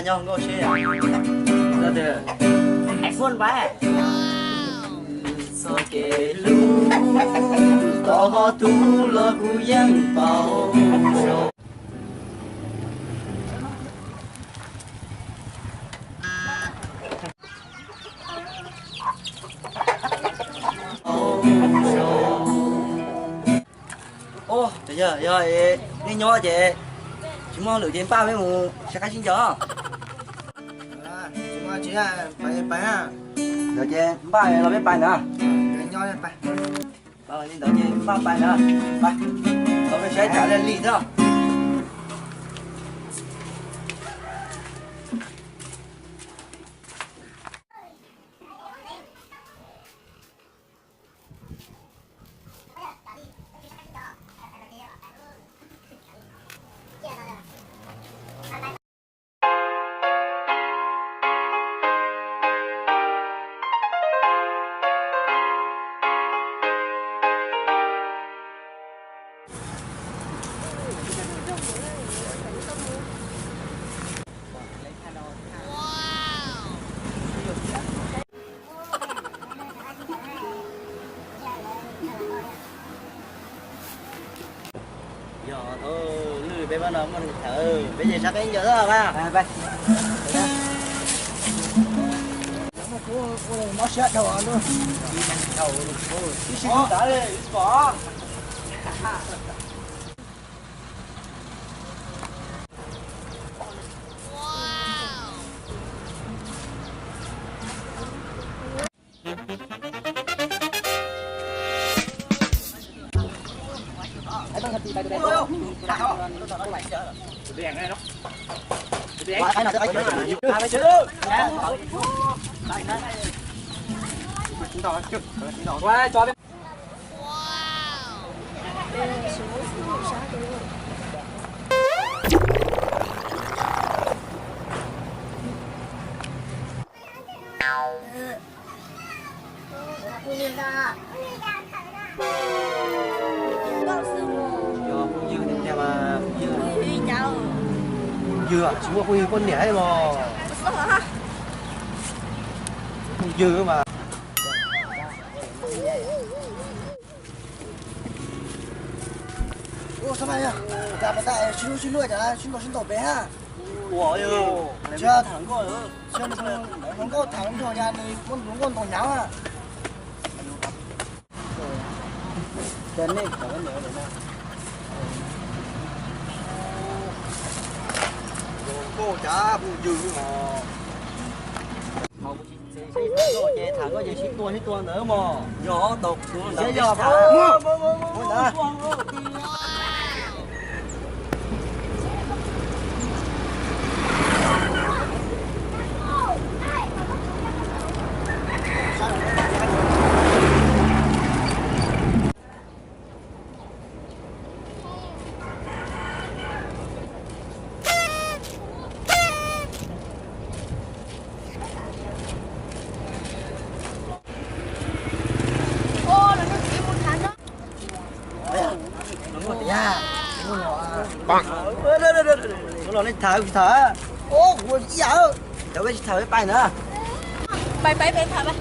Nyob nkauj seb. Txoj kev hlub tau ho tu los kuv yeej paub zoo. Ua, yog, yog nej nyob ces tsis muaj lwm ces npaj peb mus saib qab sib ncaws. Yog ces npaj los peb pais ntawd. Li ntawd ces npaj pais ntawd. Pais, los peb saib tsam li li xwb. Yog thaum lwm peb pab no muaj neeg tham, peb ces sab qeb ncaws xwb mas. Mob siab dhau lub. Ib sij tav li pom. Yog phooj ywg tiag tiag mas, phooj ywg, phooj ywg tsis muaj phooj ywg poj niam li mos. Phooj ywg mas. Ua, txhob pais, cas pas tas sib hlub sib hlub cas sib ntaus sib ntaus pem hab. Ua, tsis tham nkauj, hluas nkauj tham nrog cas nws muab hluas nkauj ntaus hnyav. Nkauj cas phooj ywg os. Ces tham nkauj ces sib tua sib tua ntawd mos. Yog tau, yog. Los nej tham tsis tham? Ua, kuv ib yam, cov peb tsis tham peb pais ntawd. Pais pais pais tham pais.